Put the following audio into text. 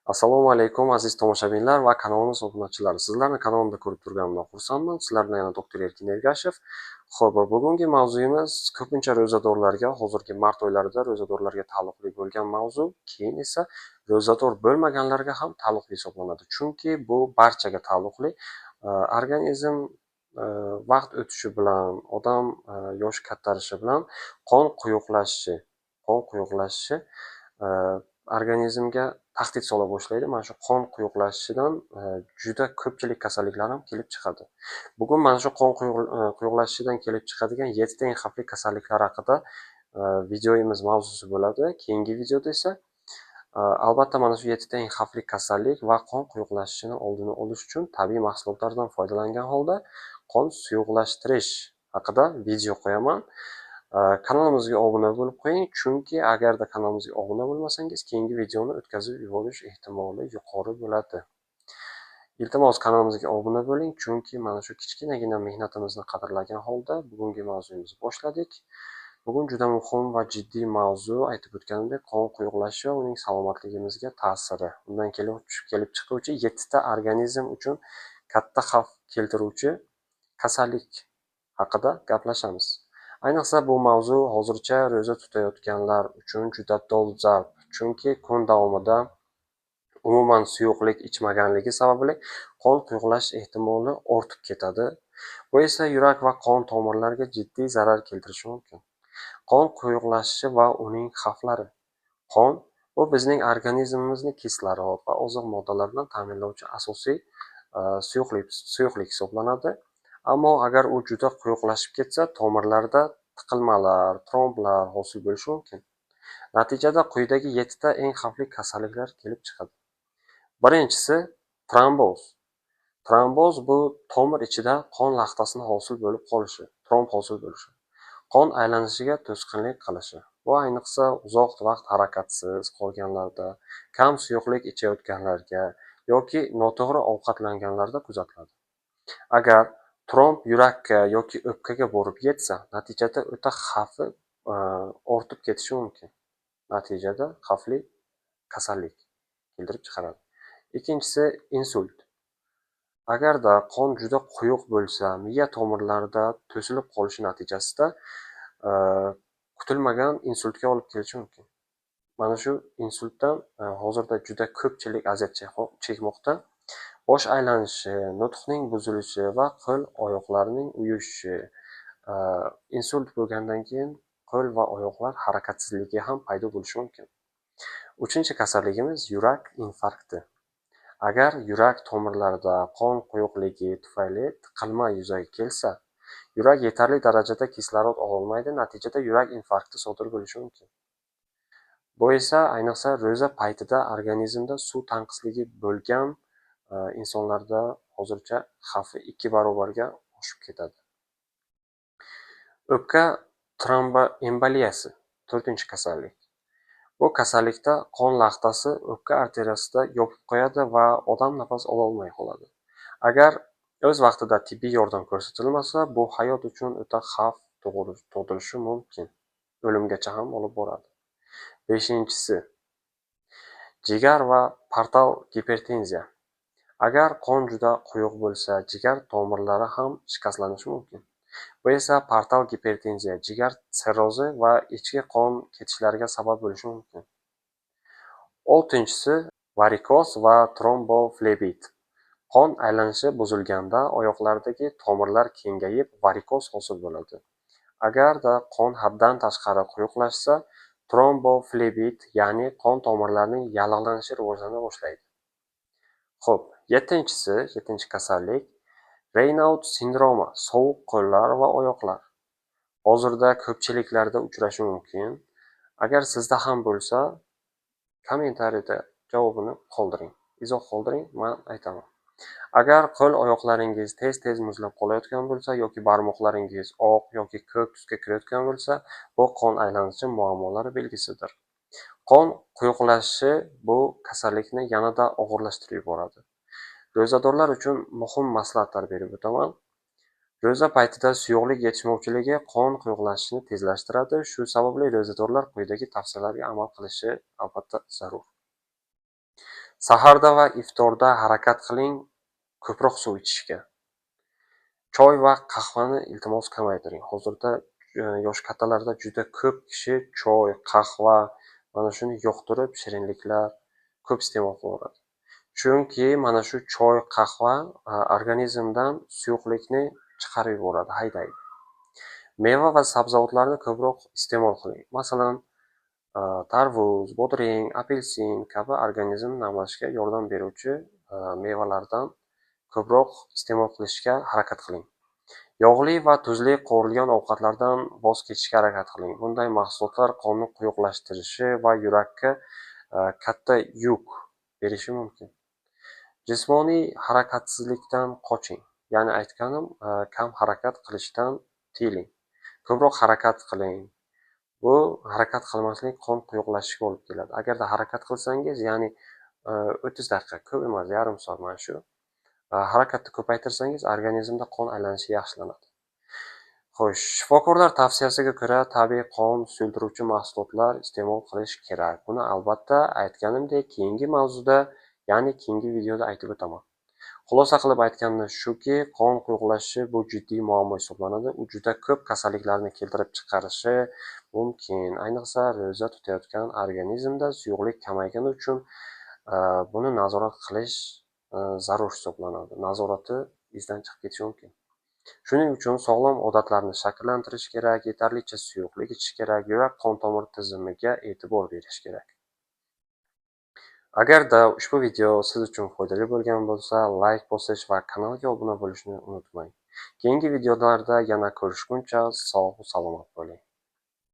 Assalomu alaykum, aziz tomoshabinlar va kanalimiz obunachilari. Sizlarni kanalimda ko'rib turganimdan xursandman. Sizlar bilan yana doktor Erkin Ergashev. Xo'p, bugungi mavzuyimiz ko'pincha ro'zadorlarga, hozirgi mart oylarida ro'zadorlarga taalluqli bo'lgan mavzu, keyin esa ro'zador bo'lmaganlarga ham taalluqli hisoblanadi. Chunki bu barchaga taalluqli. Organizm vaqt o'tishi bilan, odam yoshi kattarishi bilan qon quyuqlashishi organizmga tahdid sola boshlaydi. Mana shu qon quyuqlashishidan juda ko'pchilik kasalliklar ham kelib chiqadi. Bugun mana shu qon quyuqlashishidan kelib chiqadigan yettita eng xavfli kasalliklar haqida videomiz mavzusi bo'ladi. Keyingi videoda esa albatta mana shu yettita eng xavfli kasallik va qon quyuqlashishini oldini olish uchun tabiiy mahsulotlardan foydalangan holda qon suyuqlashtirish haqida video qo'yaman. Kanalimizga obuna bo'lib qo'ying, chunki agarda kanalimizga obuna bo'lmasangiz, keyingi videoni o'tkazib yuborish ehtimoli yuqori bo'ladi. Iltimos, kanalimizga obuna bo'ling, chunki mana shu kichkinagina mehnatimizni qadrlagan holda bugungi mavzuyimizni boshladik. Bugun juda muhim va jiddiy mavzu, aytib o'tganimdek, qon quyuqlashishi va uning salomatligimizga ta'siri. Undan kelib chiquvchi yettita organizm uchun katta xavf keltiruvchi kasallik haqida gaplashamiz. Ayniqsa bu mavzu hozircha ro'za tutayotganlar uchun juda dolzarb, chunki kun davomida umuman suyuqlik ichmaganligi sababli qon quyuqlashish ehtimoli ortib ketadi. Bu esa yurak va qon tomirlariga jiddiy zarar keltirishi mumkin. Qon quyuqlashishi va uning xavflari. Qon bu bizning organizmimizni kislorod va oziq moddalar bilan ta'minlovchi asosiy suyuqlik hisoblanadi. Ammo agar u juda quyuqlashib ketsa, tomirlarda tiqilmalar, tromblar hosil bo'lishi mumkin. Natijada quyidagi yettita eng xavfli kasalliklar kelib chiqadi. Birinchisi tromboz. Tromboz bu tomir ichida qon laxtasini hosil bo'lib qolishi, tromb hosil bo'lishi. Qon aylanishiga to'sqinlik qilishi. Bu ayniqsa uzoq vaqt harakatsiz qolganlarda, kam suyuqlik ichayotganlarga yoki noto'g'ri ovqatlanganlarda kuzatiladi. Agar tromb yurakka yoki o'pkaga borib yetsa, natijada o'ta xavfi ortib ketishi mumkin. Natijada xavfli kasallik keltirib chiqaradi. Ikkinchisi insult. Agarda qon juda quyuq bo'lsa, miya tomirlarida to'silib qolishi natijasida kutilmagan insultga olib kelishi mumkin. Mana shu insultdan hozirda juda ko'pchilik aziyat chekmoqda. Bosh aylanishi, nutqning buzilishi va qo'l oyoqlarning uyushishi, insult bo'lgandan keyin qo'l va oyoqlar harakatsizligi ham paydo bo'lishi mumkin. Uchinchi kasalligimiz yurak infarkti. Agar yurak tomirlarida qon quyuqligi tufayli tiqilma yuzaga kelsa, yurak yetarli darajada kislorod ololmaydi, natijada yurak infarkti sodir bo'lishi mumkin. Bu esa ayniqsa ro'za paytida organizmda suv tanqisligi bo'lgan insonlarda hozircha xavfi 2 barobarga oshib ketadi. O'pka tromboemboliyasi to'rtinchi kasallik. Bu kasallikda qon laxtasi o'pka arteriyasida yopib qo'yadi va odam nafas ololmay qoladi. Agar o'z vaqtida tibbiy yordam ko'rsatilmasa, bu hayot uchun o'ta xavf tug'dirishi mumkin. O'limgacha ham olib boradi. Beshinchisi jigar va portal gipertenziya. Agar qon juda quyuq bo'lsa, jigar tomirlari ham shikastlanishi mumkin. Bu esa portal gipertenziya, jigar sirrozi va ichki qon ketishlariga sabab bo'lishi mumkin. Oltinchisi varikoz va tromboflebit. Qon aylanishi buzilganda oyoqlardagi tomirlar kengayib, varikoz hosil bo'ladi. Agarda qon haddan tashqari quyuqlashsa, tromboflebit, ya'ni qon tomirlarining yallig'lanishi rivojlana boshlaydi. Xo'p, yettinchisi, yettinchi kasallik Reynaud sindromi, sovuq qo'llar va oyoqlar. Hozirda ko'pchiliklarda uchrashi mumkin. Agar sizda ham bo'lsa, kommentariyada javobini qoldiring. Izoh qoldiring, man aytaman. Agar qo'l oyoqlaringiz tez-tez muzlab qolayotgan bo'lsa yoki barmoqlaringiz oq yoki ko'k tusga kirayotgan bo'lsa, bu qon aylanishi muammolari belgisidir. Qon quyuqlashishi bu kasallikni yanada og'irlashtirib yuboradi. Ro'zadorlar uchun muhim maslahatlar berib o'taman. Ro'za paytida suyuqlik yetishmovchiligi qon quyuqlashishini tezlashtiradi. Shu sababli ro'zadorlar quyidagi tavsiyalarga amal qilishi albatta zarur. Saharda va iftorda harakat qiling ko'proq suv ichishga. Choy va qahvani iltimos kamaytiring. Hozirda yosh kattalarda juda ko'p kishi choy, qahva mana shuni yoqtirib, shirinliklar ko'p iste'mol qilaveradi. Chunki mana shu choy, qahva organizmdan suyuqlikni chiqarib yuboradi, haydaydi. Meva va sabzavotlarni ko'proq iste'mol qiling. Masalan, tarvuz, bodring, apelsin kabi organizm namlashga yordam beruvchi mevalardan ko'proq iste'mol qilishga harakat qiling. Yog'li va tuzli qovurilgan ovqatlardan voz kechishga harakat qiling. Bunday mahsulotlar qonni quyuqlashtirishi va yurakka katta yuk berishi mumkin. Jismoniy harakatsizlikdan qoching. Ya'ni aytganim, kam harakat qilishdan tiyiling. Ko'proq harakat qiling. Bu harakat qilmaslik qon quyuqlashishiga olib keladi. Agarda harakat qilsangiz, ya'ni 30 daqiqa, ko'p emas, yarim soat mana shu harakatni ko'paytirsangiz, organizmda qon aylanishi yaxshilanadi. Xo'sh, shifokorlar tavsiyasiga ko'ra tabiiy qon suyultiruvchi mahsulotlar iste'mol qilish kerak. Buni albatta aytganimdek keyingi mavzuda, ya'ni keyingi videoda aytib o'taman. Xulosa qilib aytganda shuki, qon quyuqlashishi bu jiddiy muammo hisoblanadi. U juda ko'p kasalliklarni keltirib chiqarishi mumkin. Ayniqsa ro'za tutayotgan organizmda suyuqlik kamaygani uchun buni nazorat qilish zarur hisoblanadi. Nazorati izdan chiqib ketishi mumkin. Shuning uchun sog'lom odatlarni shakllantirish kerak, yetarlicha suyuqlik ichish kerak, yurak qon tomir tizimiga e'tibor berish kerak. Agarda ushbu video siz uchun foydali bo'lgan bo'lsa, layk bosish va kanalga obuna bo'lishni unutmang. Keyingi videolarda yana ko'rishguncha sog' salomat bo'ling.